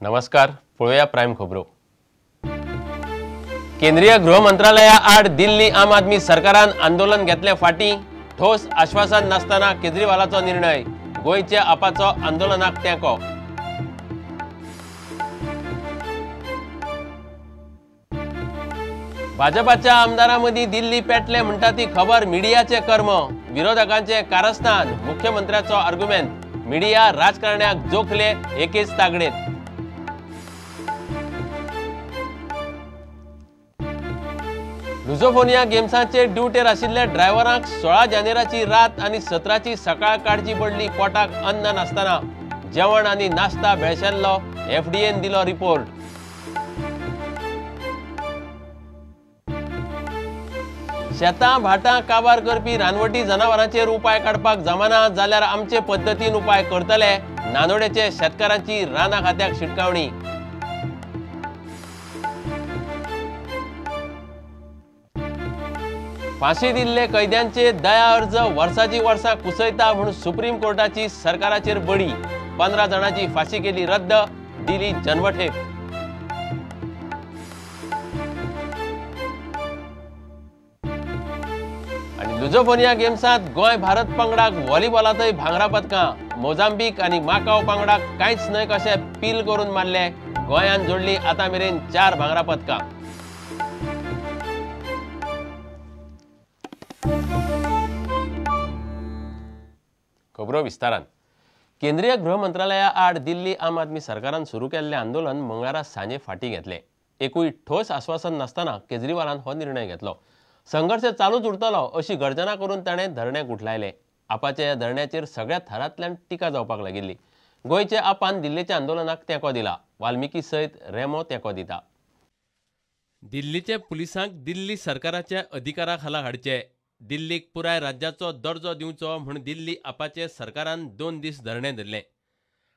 नमस्कार, पळोवया प्रायम खबरो। केंद्रीय गृह मंत्रालया आड दिल्ली आम आदमी सरकारान आंदोलन घेतले फाटीं, ठोस आश्वासन नासतना केजरीवालाचो निर्णय, गोंयच्या आपाचो आंदोलनाक तेंको। भाजपाच्या आमदारां मदीं दिल्ली पेटले म्हणटा ती खबर मिडियाचे कर्म, विरोधकांचे कारस्थान, मुख्यमंत्र्याचो आर्ग्युमेंट, मिडिया राजकारण्याक जोखले एकेच तागडेत। लुझोफोनिया गेम्साचे ड्युटेर आशिल्ल्या ड्रायव्हरांक 16 जानेराची रात आनी 17ची सकाळ काडची पडली पोटाक अन्न नासतना, जेवण आनी नाश्ता भेळशेल्लो, एफडीएन दिलो रिपोर्ट। शेतां भाटां काबार करपी रानवटी जनावरांचेर उपाय काडपाक जमाना जाल्यार आमचे पद्दतीन उपाय करतले, नानोडेचे शेतकारांची रानां खात्याक शिटकावणी। फांशी दिल्ले कैद्यांचे दया अर्ज वर्साची वर्सां कुसयता म्हूण सुप्रीम कोर्टाची सरकाराचेर बडी, 15 जाणांची फांशी केली रद्द, दिली जन्मठेप। लुझोफोनिया गेम्सांत गोंय भारत पंगडाक व्हॉलीबॉलांतय भांगरा पदकां, मोजांबीक आनी माकाव पंगडाक कांयच न्हय कशें पील करून मारले, गोंयान जोडली आतां मेरेन 4 भांगरा पदकां। खबरो विस्तारान। केंद्रीय गृह मंत्रालया आड दिल्ली आम आदमी सरकारान सुरू केल्लें आंदोलन मंगळारा सांजे फाटीं घेतलें। एकूय ठोस आश्वासन नासतना केजरीवालान हो निर्णय घेतलो। संघर्ष चालूच उरतलो अशी गर्जना करून ताणें धरणें गुठलायलें। आपाच्या ह्या धरण्याचेर सगळ्या थरांतल्यान टिका जावपाक लागिल्ली। गोंयचे आपान दिल्लीच्या आंदोलनाक तेंको दिला, वाल्मिकी सयत रेमो तेंको दिता। दिल्लीचे पुलिसांक दिल्ली सरकाराच्या अधिकारा खाला हाडचे, दिल्लीक पुराय राज्याचो दर्जो दिवचो म्हूण दिल्ली आपाचे सरकारान 2 दीस धरणें धरलें।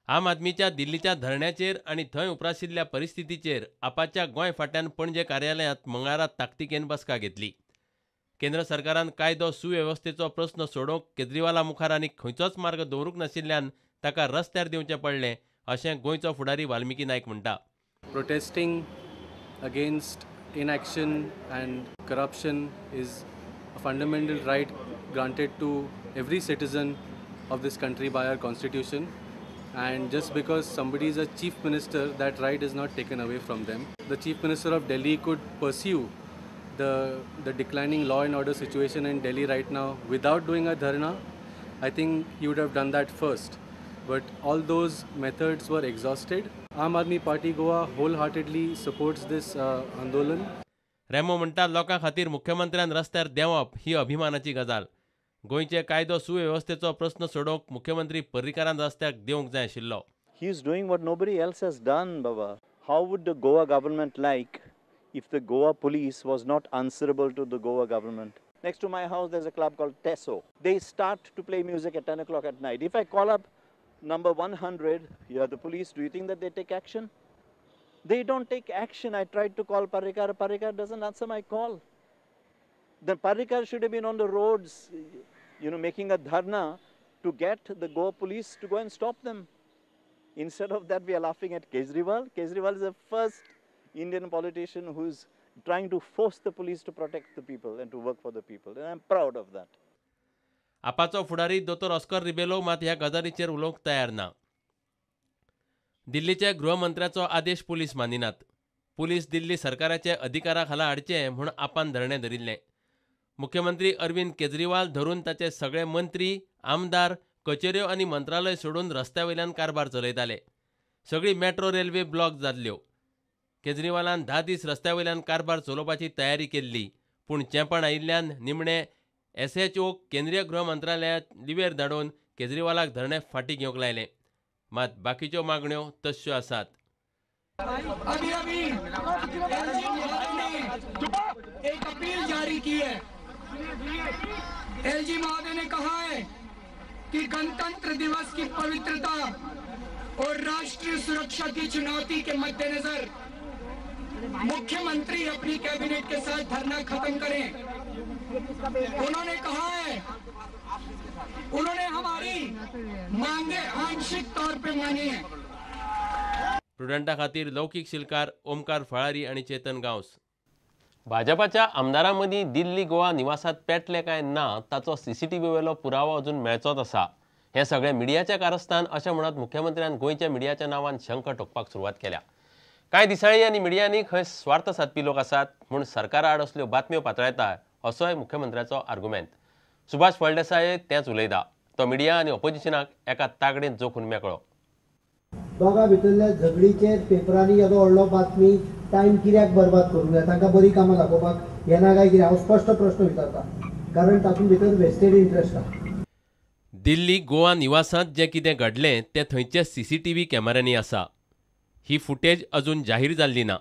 आम आदमीच्या दिल्लीच्या धरण्याचेर आनी थंय उप्राशिल्ल्या परिस्थितीचेर आपाच्या गोंय फाट्यान पणजे कार्यालयांत मंगळारा ताकतिकेन बसका घेतली। केंद्र सरकारान कायदो सुवेवस्थेचो प्रस्न सोडोवंक केजरीवाला मुखार आनी खंयचोच मार्ग दवरूंक नाशिल्ल्यान ताका रस्त्यार देंवचें पडलें अशें गोंयचो फुडारी वाल्मिकी नायक म्हणटा। Protesting against inaction and corruption is a fundamental right granted to every citizen of this country by our constitution, and just because somebody is a chief minister, that right is not taken away from them. The chief minister of Delhi could pursue the declining law and order situation in Delhi right now without doing a dharna. I think he would have done that first, but all those methods were exhausted. Aam Aadmi Party Goa wholeheartedly supports this andolan. Remo म्हणटा लोकां खातीर मुख्यमंत्र्यान रस्त्यार देंवप ही अभिमानाची गजाल। गोंयचे कायदो सुवेवस्थेचो प्रस्न सोडोवंक मुख्यमंत्री पर्रीकारान रस्त्याक देंवंक जाय आशिल्लो। He is doing what nobody else has done, Baba. How would the Goa government like if the Goa police was not answerable to the Goa government? Next to my house there's a club called Teso. They start to play music at 10 o'clock at night. If I call up number 100, you have the police, do you think that they take action? They don't take action. I tried to call Parrikar. Parrikar doesn't answer my call. Then Parrikar should have been on the roads, you know, making a dharna to get the Goa police to go and stop them. Instead of that, we are laughing at Kejriwal. Kejriwal is the first Indian politician who's trying to force the police to protect the people and to work for the people, and I'm proud of that. आपाचो फुडारी दोतोर Oscar Rebelo मात ह्या गजालीचेर उलोवंक तयार ना। दिल्लीच्या गृहमंत्र्याचो आदेश पुलीस मानिनात। पुलीस दिल्ली सरकाराचे अधिकारा खाला हाडचे म्हूण आपान धरणें धरिल्लें। मुख्यमंत्री अरविंद केजरीवाल धरून ताचे सगळे मंत्री, आमदार, कचेऱ्यो आनी मंत्रालय सोडून रस्त्या वयल्यान कारभार चलयताले। सगळी मेट्रो रेल्वे ब्लॉक जाल्ल्यो। केजरीवालान 10 दीस रस्त्या वयल्यान कारभार चलोवपाची तयारी केल्ली, पूण चेंपण आयिल्ल्यान निमणे SHO केंद्रीय गृह मंत्रालयांत लिवेर धाडून केजरीवालाक धरणें फाटीं घेवंक लायलें। मात बाकीच्यो मागण्यो तश्यो आसात। अभी अभी एक अपील जारी की है। एलजी महोदय ने कहा है कि गणतंत्र दिवस की पवित्रता और राष्ट्रीय सुरक्षा की चुनौती के मद्देनजर मुख्यमंत्री अपनी कैबिनेट के साथ धरना खत्म करें। उन्होंने कहा है, उन्होंने हमारी मांगे आंशिक तौर पे मानी है। प्रुडंटा खातीर लौकीक शिलकार, ओमकार फळारी आनी चेतन गांवस. भाजपाच्या आमदारां मदीं दिल्ली गोवा निवासात पेटले काय ना ताचो सीसीटीव्ही वेलो पुरावो अजून मेळचोच आसा. हें सगळें मिडियाच्या कारस्थान अशें म्हणत मुख्यमंत्र्यान गोंयच्या मिडियाच्या नांवान शंख ठोकपाक सुरवात केल्या. कांय दिसाळीं आनी मिडियांनी खंय स्वार्थ सादपी लोक आसात म्हूण सरकारा आड असल्यो बातम्यो पातळायता असोय मुख्यमंत्र्याचो आर्गुमेंत. सुभाष फळदेसाय तेंच उलयता. तो मिडिया आनी ऑपोजिशनाक एका तागडेंत जोखून मेकळो. दोगां भितरल्या झगडीचेर पेपरांनी येदो व्हडलो बातमी टायम कित्याक बरबाद करूंक जाय? तांकां बरीं कामां दाखोवपाक येना काय कितें? हांव स्पश्ट प्रश्न विचारता, कारण तातूंत भितर वेस्टेड इंट्रस्ट आसा. दिल्ली गोवा निवासांत जें कितें घडलें तें थंयचे सीसीटीव्ही कॅमेऱ्यांनी आसा. ही फुटेज अजून जाहीर जाल्ली ना.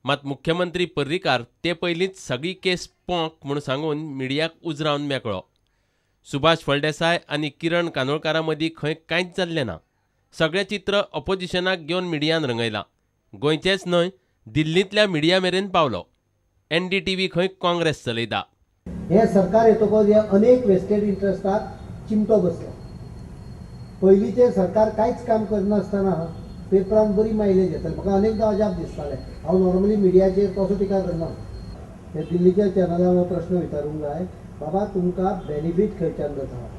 मात मुख्यमंत्री पर्रीकार ते पयलींच सगळी केस पोंक म्हूण सांगून मिडियाक उजरावन मेकळो. सुभाष फळदेसाय आनी किरण कानोळकारा मदीं खंय कांयच जाल्लें ना. सगळें चित्र ऑपोजिशनाक घेवन मिडियान रंगयलां. गोंयचेंच न्हय, दिल्लींतल्या मिडिया मेरेन पावलो. एनडीटीव्ही खंय काँग्रेस चलयता. हें सरकार येतकच हे अनेक वेस्टेड इंट्रस्टाक चिमटो बसला. पयलींचें सरकार कांयच काम करनासतना पेपरान बरी मायलेज येताली. म्हाका अनेकदां अजाप दिसतालें. हांव नॉर्मली मिडियाचेर तसो टिका करना. हे दिल्लीच्या चॅनलाक हो प्रश्न विचारूंक जाय, बाबा तुमकां बेनिफीट खंयच्यान जाता?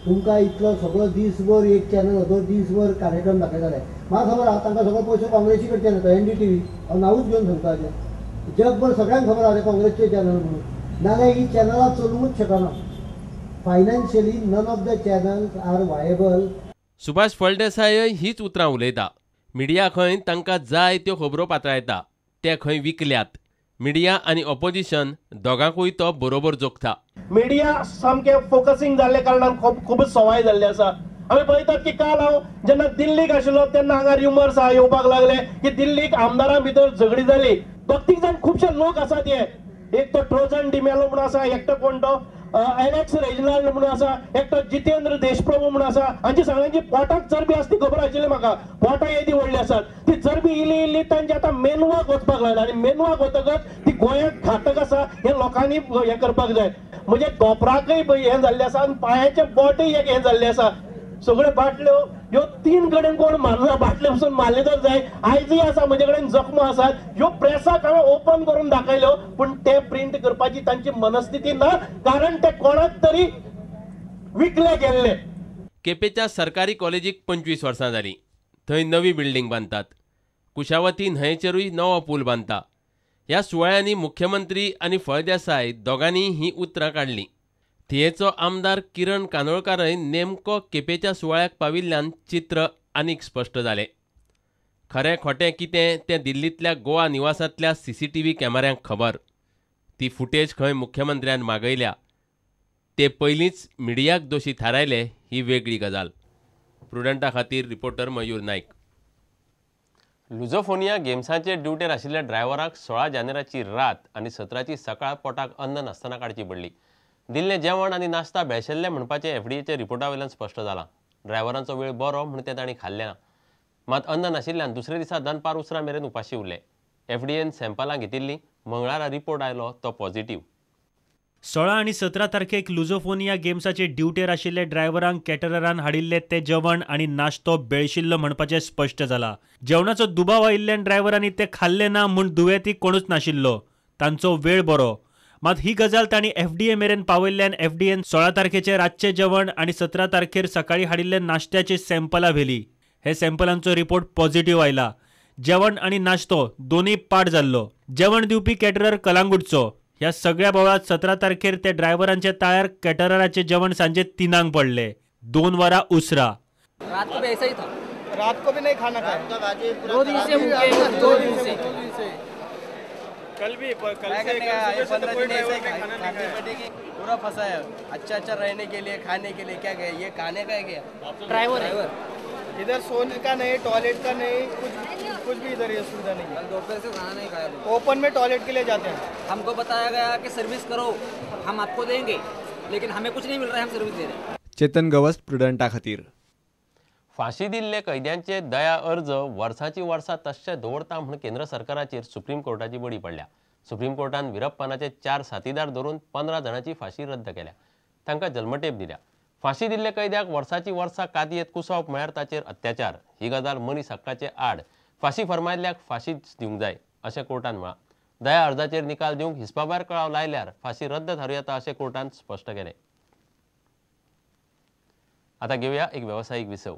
तुमकां इतलो सगळो दीसभर एक चॅनल होतो दीसभर कार्यक्रम दाखयताले. म्हाका खबर आहा तांकां सगळो पयसो काँग्रेसी कडच्यान येता. एनडीटीव्ही हांव नांवूच घेवन सांगता, जगभर सगळ्यांक खबर आहा काँग्रेसचे चॅनल म्हणून. नाजाल्यार ही चॅनलां चलूंकच शकना. Financially none of the channels are viable. Subhash Phaldesai हीच उतरां उलयता. मिडिया खंय तांकां जाय त्यो खबरो पातळायता, ते खंय विकल्यात. मिडिया आनी ऑपोजिशन दोगांकूय तो बरोबर जोखता. मिडिया सामकें फोकसींग जाल्ले कारणान खूब सवाय जाल्ले आसा. आमी पळयतात की काल हांव जेन्ना दिल्लीक आशिल्लो तेन्ना हांगा रुमर्स येवपाक लागले की दिल्लीक आमदारां भितर झगडी जाली. दोग तीग जाण खुबशे लोक आसात. हे एक तो ट्रोजन डिमेलो म्हणून आसा, एकटो कोण तो एलेक्स रेजिनाल्ड म्हणून आसा, एकटो जितेंद्र देशप्रभू म्हणून आसा. हांची सगळ्यांची पोटाक चरबी आसा ती खबर आशिल्ली म्हाका. पोटां येदी व्हडली आसात, ती चरबी इल्ली इल्ली तांची आतां मेनवाक वचपाक लागली आनी मेनवाक वतकच ती गोंयांत घातक आसा हें लोकांनी हें करपाक जाय. म्हणजे दोपराकय हें जाल्लें आसा आनी पांयाचें बोटय एक हें जाल्लें आसा. सगळ्यो बाटल्यो ह्यो तीन कडेन कोण मारना, बाटले पसून मारले तर जाय. आयजूय आसा म्हजे कडेन जखमो आसात, ह्यो प्रेसाक हांवें ओपन करून दाखयल्यो, पूण ते प्रिंट करपाची तांची मनस्थिती ना, कारण ते कोणाक तरी विकले गेल्ले. केपेच्या सरकारी कॉलेजीक 25 वर्सां जालीं. थंय नवी बिल्डींग बांदतात. कुशावती न्हंयेचेरूय नवो पूल बांदता. ह्या सुवाळ्यांनी मुख्यमंत्री आनी फळदेसाय दोगांनी हीं उतरां काडलीं. थियेचो आमदार किरण कानोळकारय नेमको केपेच्या सुवाळ्याक पाविल्ल्यान चित्र आनीक स्पश्ट जालें. खरें खोटें कितें तें दिल्लींतल्या गोवा निवासांतल्या सीसीटीव्ही कॅमेऱ्यांक खबर. ती फुटेज खंय मुख्यमंत्र्यान मागयल्या. ते पयलींच मिडियाक दोशी थारायले ही वेगळी गजाल. प्रुडंटा खातीर रिपोर्टर मयूर नायक. लुझोफोनिया गेम्साचे ड्युटेर आशिल्ल्या ड्रायव्हराक 16 जानेराची रात आनी 17ची सकाळ पोटाक अन्न नासतना काडची पडली. दिल्लें जेवण आनी नाश्ता बेळशेल्लें म्हणपाचें एफडीएच्या रिपोर्टा वयल्यान स्पश्ट जालां. ड्रायव्हरांचो वेळ बरो म्हूण तें तांणी खाल्लें ना. मात अन्न नाशिल्ल्यान दुसऱ्या दिसा दनपार उसरां मेरेन उपाशी उरले. एफडीएन सॅम्पलां घेतिल्लीं. मंगळारा रिपोर्ट आयलो तो पॉझिटिव्ह. 16 आनी 17 तारखेक लुझोफोनिया गेम्साचे ड्युटेर आशिल्ले ड्रायव्हरांक कॅटररान हाडिल्ले ते जेवण आनी नाश्तो बेळशिल्लो म्हणपाचें स्पश्ट जालां. जेवणाचो दुबाव आयिल्ल्यान ड्रायव्हरांनी ते खाल्ले ना म्हूण दुयेंती कोणूच नाशिल्लो. तांचो वेळ बरो. मात ही गजाल तांणी एफडीए मेरेन पावयल्ल्यान एफडीएन 16 तारखेचे रातचें जेवण आनी 17 तारखेर सकाळी हाडिल्ले नाश्त्याची सॅम्पलां व्हेली. हे सॅम्पलांचो रिपोर्ट पॉझिटिव्ह आयला. जेवण आनी नाश्तो दोनूय पाड जाल्लो. जेवण दिवपी कॅटरर कलांगूटचो. ह्या सगळ्या बोवाळांत 17 तारखेर ते ड्रायव्हरांच्या ताळ्यार कॅटरराचें जेवण सांजे 3 पडले. 2 वरां उसरा. रात को भी ऐसा ही था. रात को भी नहीं खाना खाया. 2 दिन से भूखे, 2 दिन से. कल भी, कल से तो कोई ड्राइवर ने खाना नहीं खाया. पूरा फंसा है. अच्छा अच्छा रहने के लिए, खाने के लिए क्या गया? ये खाने का है क्या? ड्राइवर है. इधर सोने का नहीं, टॉयलेट का नहीं, कुछ भी इधर ये सुविधा नहीं है. दोपहर से खाना नहीं खाया. ओपन में टॉयलेट के लिए जाते हैं. हमको बताया गया कि सर्विस करो, हम आपको देंगे, लेकिन हमें कुछ नहीं मिल रहा है, हम सर्विस दे रहे हैं. चेतन गवस, प्रुडंटा खातीर. फांशी दिल्ले कैद्यांचे दया अर्ज वर्साची वर्सां तश्शे दवरता म्हूण केंद्र सरकाराचेर सुप्रीम कोर्टाची बडी पडल्या. सुप्रीम कोर्टान वीरप्पानाचे 4 साथीदार धरून 15 जाणांची फांशी रद्द केल्या. तांकां जल्मठेप दिल्या. फांशी दिल्ले कैद्याक वर्साची वर्सां कादयेंत कुसोवप म्हळ्यार ताचेर अत्याचार. ही गजाल मनीस हक्काचे आड फांशी फर्मायल्ल्याक फांशीच दिवंक जाय अशें कोर्टान म्हळां. दया अर्जाचेर निकाल दिवंक हिसपाभायर कळाव लायल्यार फांशी रद्द थारूं येता अशें कोर्टान स्पश्ट केलें. आतां घेवया एक वेवसायीक विसव.